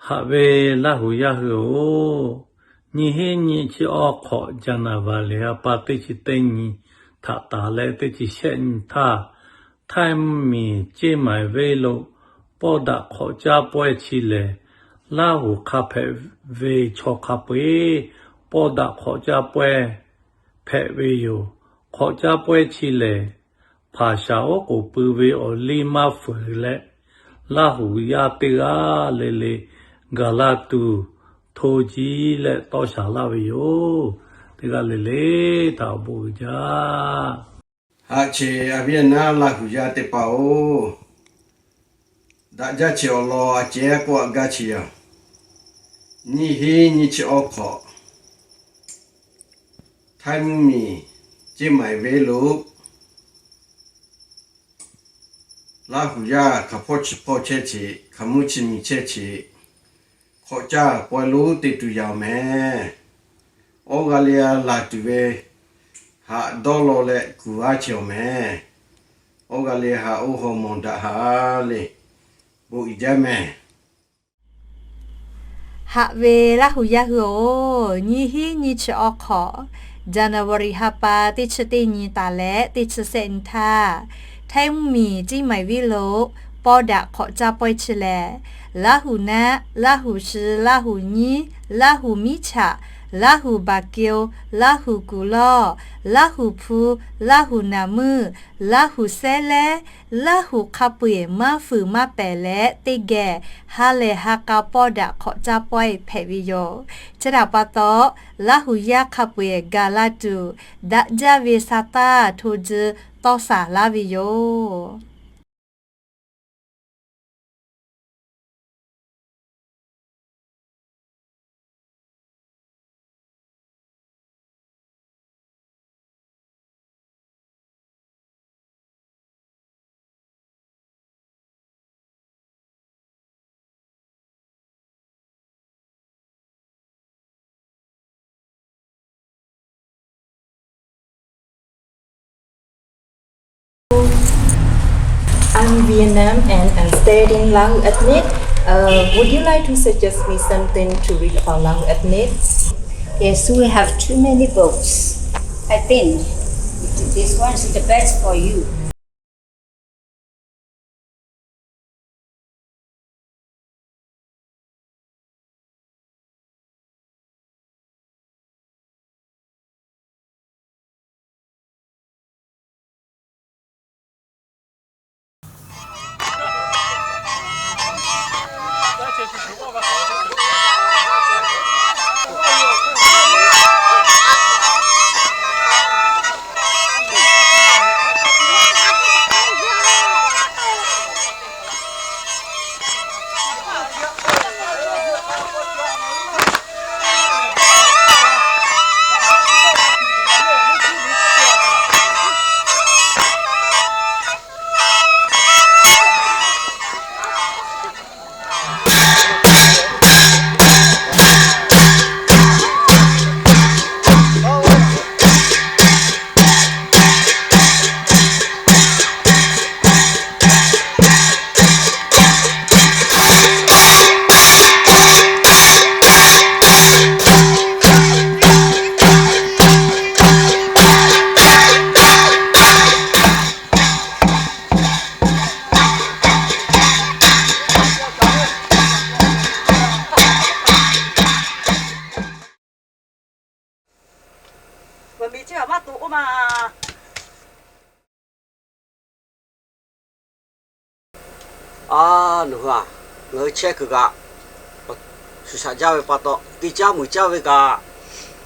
Haꞈ ve Laˇ huˍ yaˇ hui-oˬ, nyiˇ hinˉ nyiˇ chi awˇ hk'awꞈ January ha pa teˇ chi teˇ nyi htaꞈ taˍ leh teˇ chi shehˆ nyi htaˇ, Htaiˇ mvuhˇ miˬ Ceˇ maiˍ venˇ lo pawˇ daꞈ hk'awꞈ caˇ pawehˇ chi lehˬ, Laˇ huˍ hk'a hpehꞈ ve chaw hk'a peu-eˬ pawˇ daꞈ hk'awꞈ caˇ pawehˇ hpehꞈ ve yoˬ. Hk'awꞈ caˇ pawehˇ chi lehˬ, hpaˍ shaˍ oˉ k'oˍ pui ve awˬ liˇ maˇ fuiˍ leh, Laˇ huˍ yaˇ teˇ g'aˇ le le gaˬ la tuˬ, hto jiˇ leh tawˇ shaˍ laˇ ve yoˬ. Teˇ g'aˇ le le htaꞈ awˬ bon uiˍ jaˇ. Haꞈ cheˬ, a viˉ a naˉ Laˇ huˍ yaˇ teˇ hpaˍ-oˬ, daꞈ jaˇ cheˬ awˬ lawn a cehˉ k'oˆ a gaˇ cheˬ yaˇ. Nyiˇ hinˉ nyiˇ chi awˇ hk'awꞈ, Htaiˇ mvuhˇ miˬ Ceˇ maiˍ venˇ lo Laˇ huˍ yaˇ hk'aˬ hpawˇ chi hpawˇ chehˇ cheˬ, hk'aˬ mvuhˇ chi miˬ chehˇ cheˬ, hk'awꞈ caˇ pawehˇ lonˉ te tuˬ yaˇ awˬ meh. Awˇ g'a le a laˬ tuˬ ve haꞈ dawˇ law leh kuˬ aˉ cheˬ awˬ meh. Awˇ g'a le haꞈ oˇ haw mawˬ daꞈ ha le. Bon uiˍ jaˇ meh. Haꞈ ve Laˇ huˍ yaˇ hui-oˬ, nyiˇ hinˉ nyiˇ chi awˇ hk'awꞈ, January ha pa teˇ chi teˇ nyi taˍ leh teˇ chi shehˆ nyi htaˇ, Htaiˇ mvuhˇ miˬ Ceˇ maiˍ venˇ lo pawˇ daꞈ hk'awꞈ caˇ pawehˇ chi lehˬ, Laˇ huˍ naˆ, Laˇ huˍ shi, Laˇ huˍ nyiˉ, Laˇ huˍ miˉ chaꞈ, Laˇ huˍ baˬ keu, Laˇ huˍ kuˬ lawˇ, Laˇ huˍ hpu, Laˇ huˍ naˍ meuˇ, Laˇ huˍ sehˉ lehˉ, Laˇ huˍ hk'a peu-eˬ maˇ fuiˍ maˇ pehˍ leh teˇ geh ha lehˬ ha k'a pawˇ daꞈ hk'awꞈ caˇ pawehˇ hpehꞈ ve yoˬ. Chi htaꞈ pa taw, Laˇ huˍ yaˇ hk'a peu-eˬ gaˬ la tuˬ, daꞈ jaˇ ve sa taˇ hto jiˇ tawˇ shaˍ laˇ ve yoˬ. I'm Vietnam and I'm staying in Lahu ethnic. Uh, would you like to suggest me something to read about Lahu ethnic? Yes, we have too many books. I think this one is the best for you. A, nawˬ hui-a, ngaˬ hui chehˇ kuiˬ kaꞈ shuˍ shaꞈ jaˇ ve pa taw, te caˉ muiˬ caˇ ve kaꞈ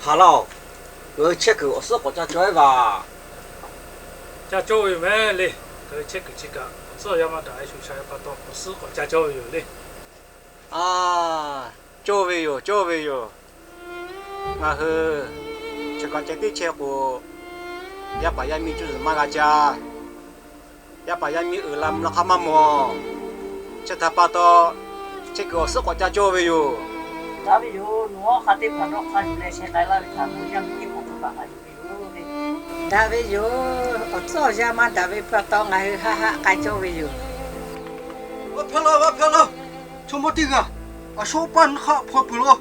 haˍ laˇ-oˬ. Ngaˬ hui chehˇ kuiˬ awˬ suhˉ k'awꞈ ca cawˇ-e vaˬ. Ca cawˇ ve yoˬ mehˍ le. Ngaˬ hui chehˇ kuiˬ chi kaꞈ awˬ suhˉ awˬ yanˇ maˇ daꞈ ve shuˍ shaꞈ ve pa taw, awˬ suhˉ k'awꞈ ca cawˇ ve yoˬ le. A, cawˇ ve yoˬ, cawˇ ve yoˬ. Ngaˬ hui chi hk'aˬ ceh teˇ chehˇ k'o, yaˇ paˍ yaˇ miˇ cuˇ zuhˬ maˇ g'a caˇ. Yaˇ paˍ yaˇ miˇ uiˍ la mvuh la hk'aˇ maˇ mawˬ. Chi htaꞈ pa taw, chehˇ kuiˬ awˬ suhˉ k'awꞈ ca cawˇ ve yoˬ. Daꞈ ve yoˬ. Nawˬ hawˉ hk'a teˇ hpaˍ dawˇ hk'a yuˬ leh sheh k'ai laˇ ve htaꞈ nawˬ yaˇ miˇ teˇ hpaˍ hk'a k'a yuˬ ve yoˬ le. Daꞈ ve yoˬ. Awˬ tcuhˉ awˬ yanˇ maˇ daꞈ ve pa taw ngaˬ hui haˆ haˆ k'ai cawˇ ve yoˬ. Vaˇ hpehˇ laˇ, vaˇ hpehˇ laˇ. Chaw mawˇ teˇ g'aˇ A sho paˇ nyi hk'aˆ hpaw peuˬ law.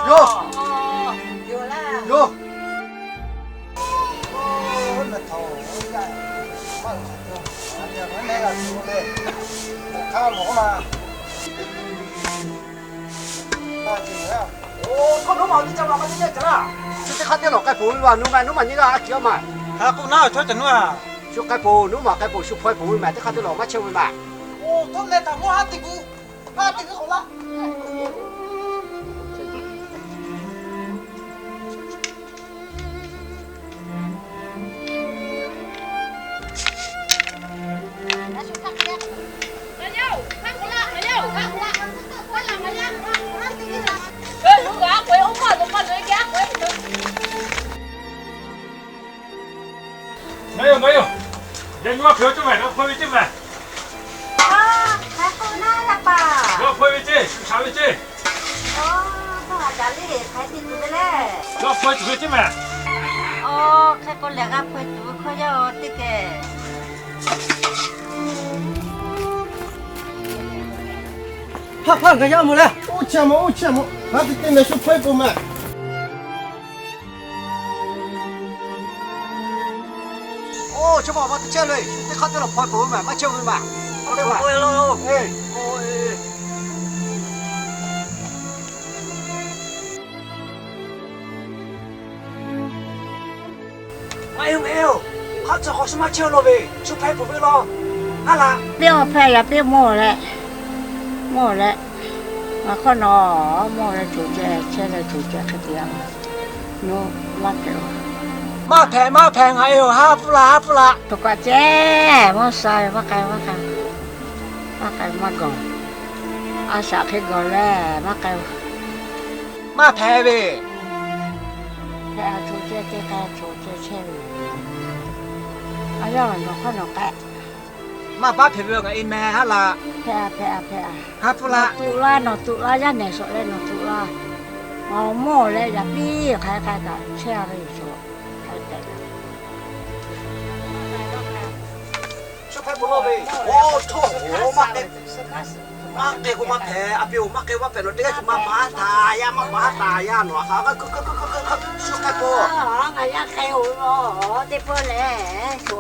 Yoˬ. Yoˬ. Shu teˇ hk'aˇ teˇ lawˬ k'ai peuˬ ve maˬ, nuˇ maˬ nuˉ maˬ nyi g'aˇ a ciˍ a maˬ. Shu k'ai peuˬ, nuˉ maˬ k'ai peuˬ, shu hpaw peuˬ ve maˬ, teˇ hk'aˇ teˇ lawˬ maˇ chehˇ ve maˬ. Ngaˬ yoˬ, ngaˬ yoˬ. Yaꞈ nyi maˇ hpehꞈ-o, cawˇ mehˍ, g'a hpaw ve ceh mehˍ. Hk'aˬ hk'e k'oˆ naˉ laˇ paˍ. G'a hpaw ve ceh, shu shaˍ ve ceh. Aˬ, hk'aˬ hk'e te tuˬ ve le. G'a hpaw tuˬ ve ceh mehˍ. Aˬ, hk'e k'o lehˬ g'a hpaw tuˬ ve hkawˇ yaˇ-oˬ teˇ kehˬ. Hpaˇ hpaˇ ngaˬ yaˇ mawˬ le. Oˇ chi a mawˬ, oˇ chi a mawˬ, hk'a te te mehˍ, shu hpaw peuˬ mehˍ. Oˇ, chi ma ma te chehˇ le, shu teˇ hk'aˇ teˇ lawˬ hpaw peuˬ ve mehˍ, maˇ chehˇ ve mehˍ. Maˇ heˆ, maˇ heˆ-oˬ, hk'a tcuh k'awꞈ shu maˇ chehˇ law ve, shu hpehꞈ peuˬ ve law. Haˉ laꞈ, piˇ-oˬ hpehꞈ yaꞈ piˇ mawˬ leh, mawˬ leh, ngaˬ hk'aw nawˬ mawˬ leh coˬ ceh chehˇ leh coˬ ceh hk'e te yaˇ ma. Nawˬ maˇ hpehꞈ-oˬ. Maˇ hpehꞈ, maˇ hpehꞈ, ngaˬ e-oˬ, haˉ pfuhˇ laˇ, haˉ pfuhˇ laˇ. Toꞈ kaꞈ ceh, mawˇ sha ve maˇ k'ai, maˇ k'ai, maˇ k'ai, maˇ gawˬ. A shaꞈ hk'e gawˬ leh maˇ k'ai. Maˇ hpehꞈ ve. Hpehꞈ a, coˬ ceh te k'ai, coˬ ceh chehˇ ve. A yaˇ nawˬ hk'aw nawˬ k'ai. Maˇ baˆ hpehꞈ ve ngaˬ e mehˍ haˉ laꞈ. Hpehꞈ a, hpehꞈ a, hpehꞈ a. Haˉ pfuhˇ laˇ. Nawˬ tuꞈ laˇ, nawˬ tuꞈ laˇ, yaˇ nehˬ shawˍ leh nawˬ tuꞈ laˇ. Ngaˬ mawˬ leh yaꞈ piˇ hk'aˬ hk'e k'ai kaꞈ chehˇ a ve yoˬ. Shu hpehꞈ peuˬ law ve. Oˇ, htawˇ, oˇ, maˇ k'ai, maˇ k'ai k'o maˇ hpehꞈ. A pi-oˬ, maˇ k'ai maˇ hpehꞈ, nawˬ teˇ g'aˇ shu maˇ baˬ taˍ yaˇ, maˇ baˬ taˍ yaˇ nawˬ a hk'aˬ. Ngaˬ yaˇ k'ai-oˬ ve, teˇ pawˆ lehˬ, shu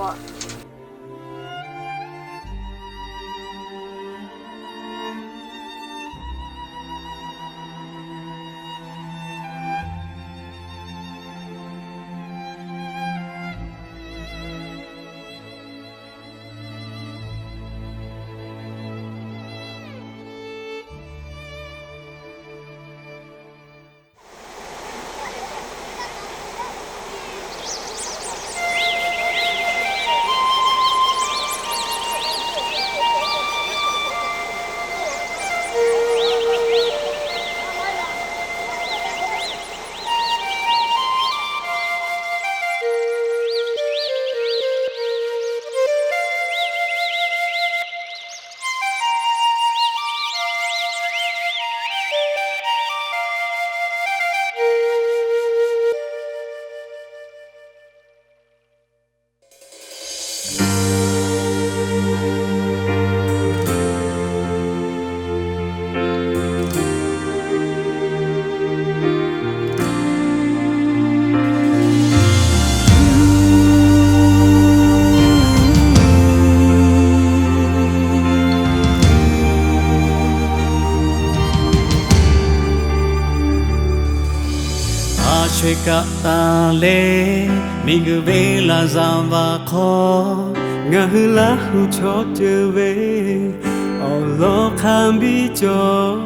A sho-eˬ kaꞈ taˍ leh, miˬguiˬ ve laꞈ zaˍ vaꞈ hk'aw, ngaˬ hui Laˇ huˍ chaw ceuˬ ve awˬ lawn hk'a biˇ cawˬ.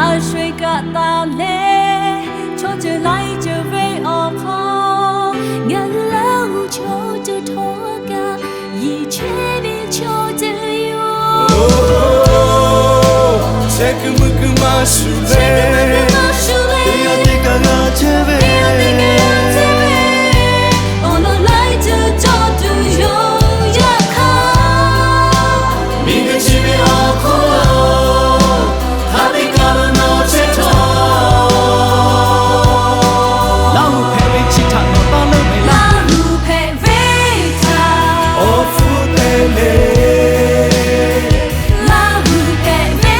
A sho-eˬ kaꞈ taˍ leh, chaw ceuˬ laiˉ ceuˬ ve awˬ hk'aw, ngaˬ hui Laˇ huˍ chaw ceuˬ htawˇ kaꞈ, yiˬ chehˇ ve chaw ceuˬ yoˬ. Chehˇ kuiˬ mui kuiˬ maˇ shuˍ ve, teˇ g'aˇ teˇ kaꞈ g'a chehˇ ve, awˬ lawn laiˉ ceuˬ cawˬ tuˬ yoˬ. Yaꞈ hk'aˇ, miˬguiˬ chi ve awˬ hk'aw lo, hk'a biˇ kaꞈ lo nawˬ chehˇ htawˇ, Laˇ huˍ hpehꞈ ve chi htaꞈ nawˬ taˇ leuˉ mehˍ laˇ. Laˇ huˍ hpehꞈ ve htaꞈ awˬ hpfuhˇ te le. Laˇ huˍ hpehꞈ ve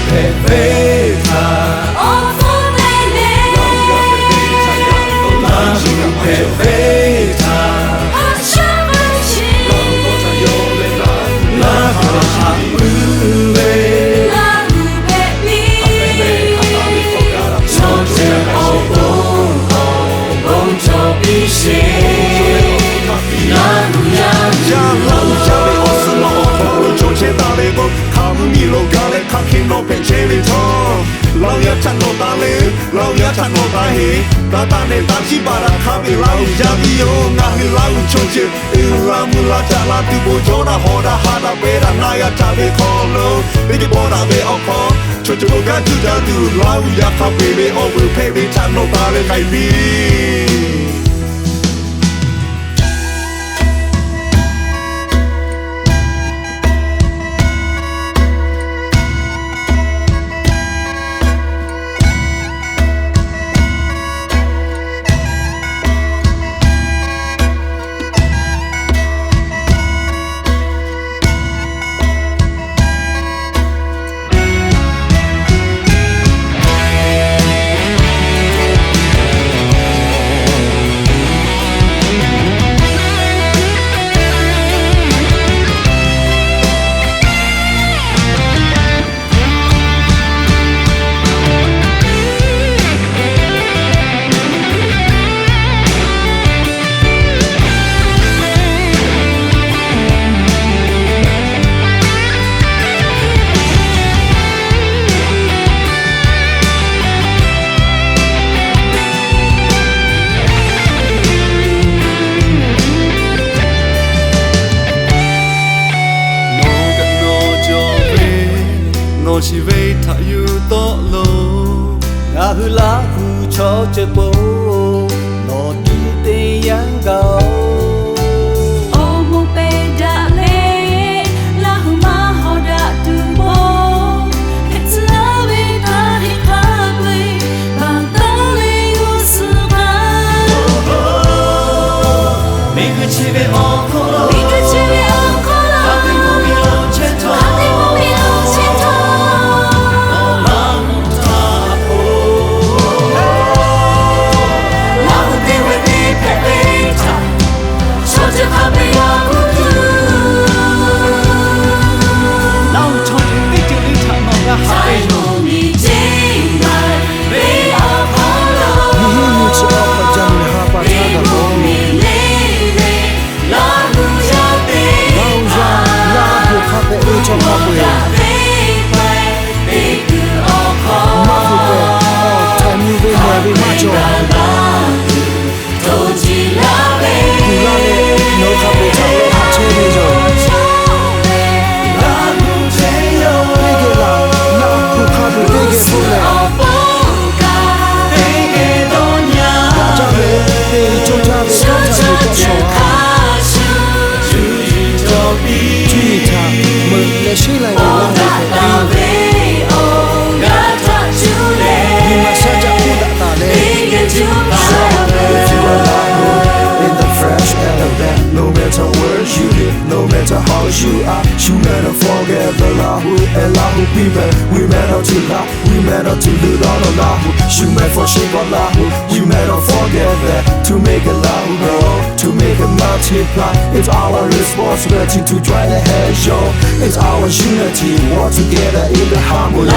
hpehꞈ ve htaꞈ, awˬ hpfuhˇ te leh, Laˇ huˍ hpehꞈ ve htaꞈ, Laˇ huˍ htaꞈ yawˇ leh Laˇ huˍ htaꞈ haꞈ puiˉ ve, Laˇ huˍ hpehꞈ piˇ ve, chaw ceuˬ awˬ pon awˬ bon cawˬ piˇ sheˍ. Laˇ huˍ yaˇ, Laˇ huˍ yaˇ ve awˬ suhˍ lo awˬ hk'aw lo cawˬ chehˇ taˍ ve k'o, hk'a mvuhˇ miˬ lo gaˬ leh hk'aˬ hk'e nawˬ hpehꞈ chehˇ ve htawˇ, Laˇ huˍ yaˇ htaꞈ nawˬ taˍ leh, Laˇ huˍ yaˇ htaꞈ nawˬ taˍ heˍ, taˇ taˇ nehˬ taˇ ciˇ baˬ daꞈ hk'a ve Laˇ huˍ yaˇ piˇ yoˬ. Ngaˬ hui Laˇ huˍ chaw ceuˬ uiˍ la mvuh la caꞈ la tuˬ bon jawˇ daꞈ hawˍ daꞈ ha daꞈ pehˇ daꞈ na g'a htaꞈ ve hk'aw lo, teˇ ceuˬ paw daꞈ ve awˬ hk'aw, chaw ceuˬ bon kanˉ cuˇ caˇ tuˬ Laˇ huˍ yaˇ hk'a peu-eˬ ve awˬ vuiˬ hpehꞈ ve htaꞈ nawˬ taˍ leh k'ai piˇ. Nawˬ kaꞈ nawˬ cawˬ ve, nawˬ shiˍ ve htaꞈ yuˬ tawˆ loˬ. Ngaˬ hui Laˇ huˍ chaw ceuˬ pon nawˬ tuˬ te yaˇ gaˬ-oˬ. Awˬ moˍ pehˬ daꞈ leh, Laˇ huˍ maˇ hawˍ daꞈ tuˬ maˇ hpehꞈ tcuh laˇ ve htaˇ, hk'a peu-eˬ maˍ taˉ ve g'uˇ suhˍ htaˇ, miˬguiˬ chi ve awˬ hk'aw lo, miˬguiˬ chi ve awˬ hk'aw lo, hk'a te maˇ ve lo chehˇ htawˇ, hk'a te maˇ ve lo chehˇ htawˇ, Laˇ huˍ htaꞈ k'o, Laˇ huˍ te ve teˇ hpehꞈ ve htaꞈ, chaw ceuˬ hk'a peu-eˬ g'a k'oˆ tuˬ, Laˇ huˍ chaw ceuˬ teˇ ceuˬ le htaꞈ nawˬ g'a haꞈ ve yoˬ. Miˬ hiˆ nyi chi awˬ hk'aw ca miˬ ha pa htaˇ kaꞈ k'o, Laˇ huˍ yaˇ, Laˇ huˍ hk'a hpehꞈ ve chaw hk'a peu-eˬ, maˇ hpeuꞈ pehˬ, awˬ htaiˍ mvuh ve mehˬ ve maˇ cawˬ. Kuˬ laˇ leh, nawˬ hui hk'a peu-eˬ htaꞈ lawˇ haꞈ chehˇ ve yoˬ. Teˇ geh laˬ, Laˇ huˍ hk'a peu-eˬ teˇ geh k'oˆ leh, daꞈ jaˇ ve, te cawˇ jaˇ ve, cawˇ jaˇ ve tawˇ shawˍ a. Cuˇ yiˍ htaꞈ meuꞈ leh sheˉ lai ve Laˇ huˍ hpehꞈ piˇ. Nyi ma shaˉ caˆ k'oˆ daꞈ taˍ leh, If you are Lahu in the flesh and the blood, no matter where you live, no matter how you are, you better forget the Lahu and Lahu people. We matter to Lahu, we matter to the Lord of Lahu. You may forsake our Lahu, we matter forget that. To make a Lahu grow, to make it multiply, it's our responsibility to try to help show. It's our unity, work together in the harmony.